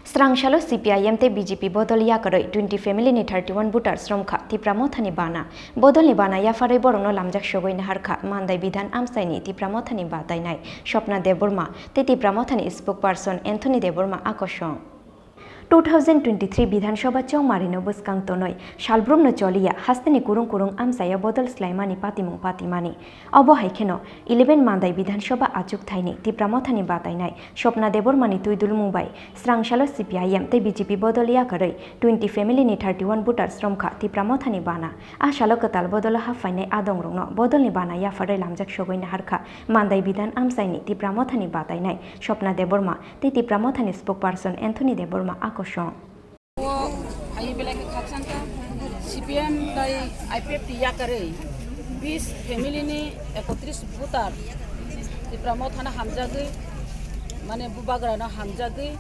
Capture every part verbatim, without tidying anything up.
Srang salo C P I M tei B J P bodol yakarwi twenty family ni thirty one voters romkha Tipra Mothani bana. Bodolni bana yapharwi borokno lamjak sogwi naharkha Mandai Bidhan Amchaini Tipra Mothani batainai Swapna Debbarma tei Tipra Mothani spokesperson Anthony Debbarma a kosong. Two thousand twenty three Bidhan Sabha chongmarino bwskang tonwi salbrumno choliya hasteni kurung kurung amchaya bodol swlaimani patimung patimani. Obo hai kheno eleven Mandai Bidhan Sabha achukthaini Tipra Mothani batainai Swapna Debbarmani twi dulmung bai srang salo C P I M tei B J P bodol yakarwi twenty family ni thirty one voters romkha Tipra Mothani bana. A salo kwtal bodolo haphainai adongrokno bodolni bana yapharwi lamjak sogwi naharkha Mandai Bidhan Amchaini Tipra Mothani batainai Swapna Debbarma tei Tipra Mothani spokesperson Anthony Debbarma a kosong. O hai belai khe khakchangkha C P M tei I P F T yakarwi bis family ni ekotris voter Tipra Mothano hamjagwi, mane Bubagrano hamjagwi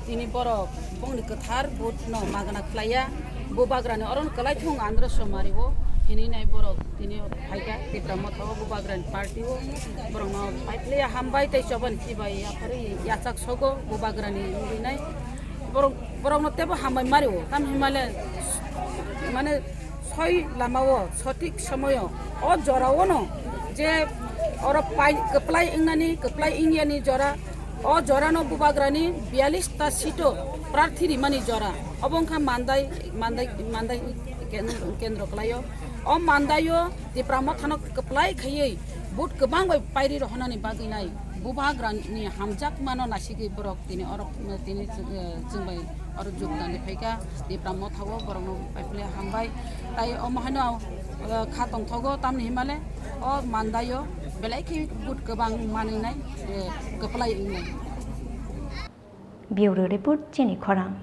tini borok bongni kwthar vote no magna khlaiya. Bubagrani oro no kwlai thung Andhra Somari o hinwi nai borok tini phaikha Tipra Motha o Bubagrani party o borokno paiphlaiya hambai tei chobani chibai yapharwi yachak sogo Bubagrani wngwi nai. Borok, borokno teibo hambai mari o, tam hinmale, mane, soi lama o, sothik somoyo, o jora o no, je oro pai, kwplai wngnani, kwplai wngyani jora, o jora no Bubagrani biyalish ta seat o prarthi rimani jora, obo wngkha Mandai, Mandai, Mandai ken-, kendro kwlai o. O Mandai o Tipra Mothano kwplai khaiwi vote kwbang bai pairi rohornani bagwi nai Bubagrani hamjakmano naisigwi borok tini oro, tini, eh, chwng bai oro jogdan di phaikha. Tipra Motha o borokno paiphlai hambai. Tai omo haino, eh, kha tongthogo, tamni hinmale o Mandai o belai khe vote kwbang manwi nai, eh, kwplai wngnai. Bureau Report, Chini Khorang.